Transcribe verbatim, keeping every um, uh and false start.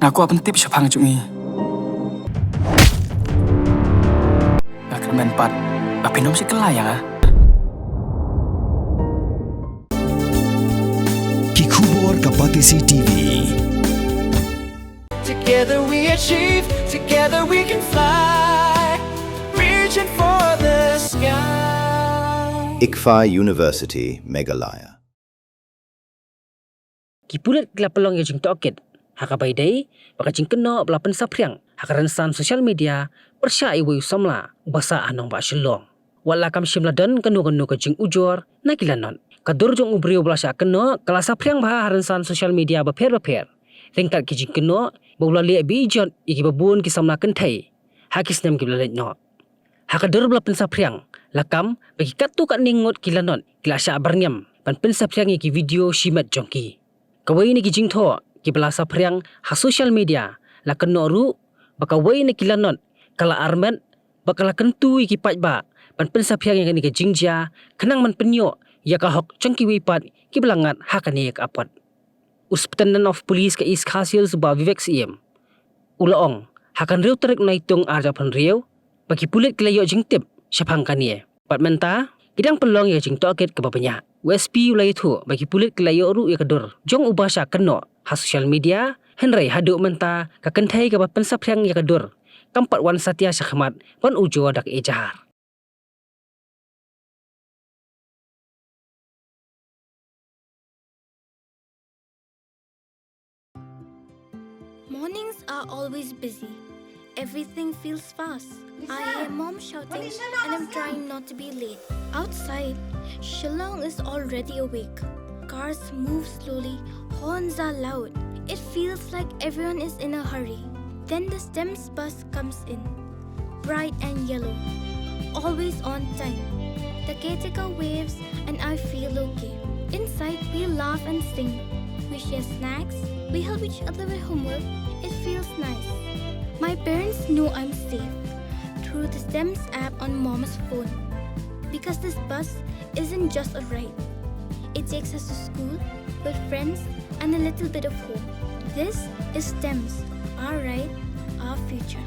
Nga kwah pyntip shaphang jong i. Nga kyrmen pat ba phin ym shah kylla ïa nga. Ki khubor ka Batesi T V. Together we achieve, together we can fly, reaching for the sky. ICFAI University, Meghalaya. Ki pulit ki la pynlong ïa ka jingtohkit ha kaba ïadei bad ka jingkynnoh ba la pynsaphriang ha ka rynsan social media pyrshah ïa uwei u samla uba sah ha nongbah Shillong. Wat la kam shym la don kano kano ka jingujor na ki lanot, ka dur jong u briew ba la shah kynnoh ka la saphriang bha ha rynsan social media bapher bapher, ryngkat ki jingkynnoh ba u la leh beiñ jot ïa kiba bun ki samla kynthei ha ki snem kiba la leit noh. Ha ka dur ba la pynsaphriang, la kam ba ki katto katne ngut ki lanot ki la shah byrngem ban pynsaphriang ïa ki video shimet jong ki. Kawei na ki jingthoh kiba la saphriang ha social media la kynnoh ruh ba kawei na ki lanot ka la armet bad ka la kyntu ïa ki paidbah ban pynsaphriang ïa kane ka jingjia khnang ban pynïoh ïa ka hok jong kiwei pat kiba la ngat ha kane ka apot. U Superintendent of Police ka East Khasi Hills, u Bah Vivek Syiem, u la ong ha ka hynriew tarik Naitung arhajar arphew hynriew ba ki pulit ki la ïoh jingtip shaphang kane bad mynta ki dang pynlong ïa ka jingtohkit kaba bniah. U S P u la ïathuh ba ki pulit ki la ïoh ruh ïa ka dur jong uba shah kynnoh ha social media, hynrei haduh mynta ka kynthei kaba pynsaphriang ïa ka dur kam pat wan satia shakhmat ban ujor da ka ejahar. Mornings are always busy. Everything feels fast. I hear mom shouting and I'm trying not to be late. Outside, Shillong is already awake. Cars move slowly, horns are loud. It feels like everyone is in a hurry. Then the STEMS bus comes in, bright and yellow, always on time. The caretaker waves and I feel okay. Inside, we laugh and sing. We share snacks. We help each other with homework. It feels nice. My parents know I'm safe through the STEMS app on mom's phone. Because this bus isn't just a ride. It takes us to school, with friends, and a little bit of home. This is STEMS, our ride, our future.